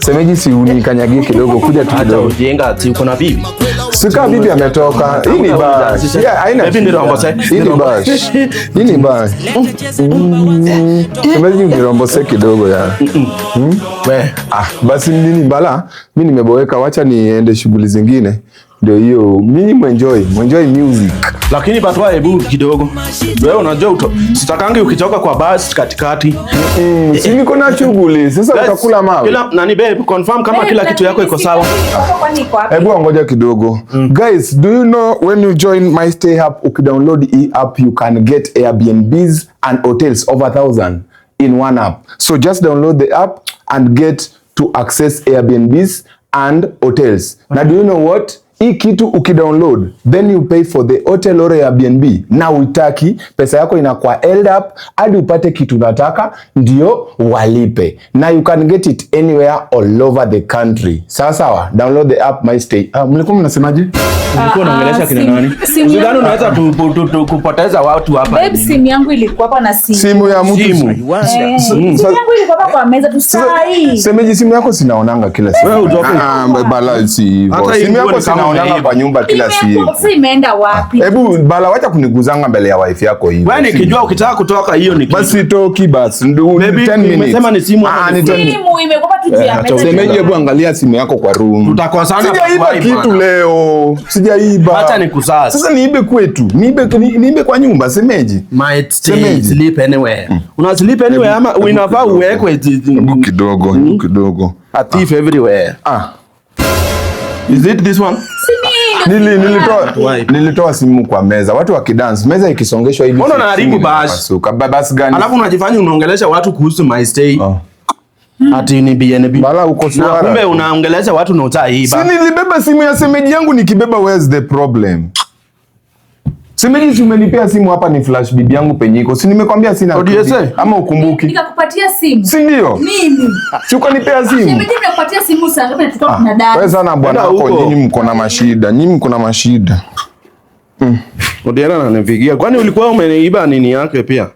Semeji, si unikanyagie kidogo, kuja tu Acha kidogo. ujinga, ati uko na bibi. Sika bibi ametoka. Hii ni bash. Yeah, haina Baby, shida. nirombose. Hii ni bash. Hii ni bash. Semeji, unirombose kidogo ya. We, Ah, basi nini bala, mi nimeboeka, wacha niende shughuli zingine. Ndio hiyo, mimi muenjoy, muenjoy music. Lakini batwa, hebu kidogo. Wewe unajua sitakangi ukitoka kwa bus katikati. Si niko na shughuli. Sasa utakula mawe. Kila nani, babe, confirm kama kila kitu yako iko sawa. Kwani iko wapi? Hebu ngoja kidogo. Guys, do you know when you join My Stay app, ukidownload e app you can get Airbnbs and hotels over 1000 in one app. So just download the app and get to access Airbnbs and hotels. Now do you know what? Hii kitu ukidownload, then you pay for the hotel or Airbnb, na uitaki, pesa yako inakuwa held up hadi upate kitu unataka ndio walipe, na you can get it anywhere all over the country. Sawa sawa, download the app My Stay. Ah, mlikuwa mnasemaje? Ulikuwa unaongelesha kina nani? Simu Usidhani yangu- unaweza kupoteza watu hapa. Babe, simu yangu ilikuwa hapa na simu. Simu ya mtu. Simu. Eh, simu yangu ilikuwa hapa kwa meza tu saa hii. Semeji, simu yako sinaonanga kila siku. Wewe utoke. Ah, bala si hivyo. Hata hii Simu nguo yako ni kama sinaonanga umeiba. kwa nyumba kila siku. Sasa imeenda wapi? Hebu bala, wacha kuniguzanga mbele ya wife yako hivi. Wewe nikijua ukitaka kutoka hiyo ni kitu. Basi toki basi. Ndu Baby, 10 minutes. umesema ni simu ama Ah, ni ni 10 minutes. Simu imekuwa tu juu ya meza. Semeji, hebu angalia simu yako kwa room. Tutakosana Sijaiba kwa kitu bwana. leo. Sijaiba. Acha nikusase. Sasa niibe kwetu. Niibe kwa nyumba, semeji. Might stay, Semeji. sleep anywhere. Una sleep anywhere ama Hebu inafaa kidogo. uwekwe Hebu kidogo, hebu kidogo. a thief everywhere. Ah, Is it this one? nilitoa Why? nilitoa simu kwa meza. Watu wakidance, meza ikisongeshwa hivi. Mbona unaharibu simu bash? inapasuka. Basi gani? Alafu unajifanya unaongelesha watu kuhusu my stay. Oh. Ati ni BNB. Bala uko Na swara. kumbe unaongelesha watu na Si utaiba. nilibeba simu ya semeji yangu, nikibeba, where's the problem? Semeji, si umenipea simu hapa ni flash bibi yangu penye iko. Si nimekwambia sina ODSA? credit. Ama ukumbuki? Nikakupatia simu. Si ndio? Mimi. Si ukanipea simu? Shemeji, nimekupatia simu saa ngapi na tulikuwa tuna Wewe dance? sana bwana Enda wako, huko. nyinyi mko na mashida. Nyinyi mko na mashida. Odiana ananipigia. Kwani ulikuwa umeiba nini yake pia?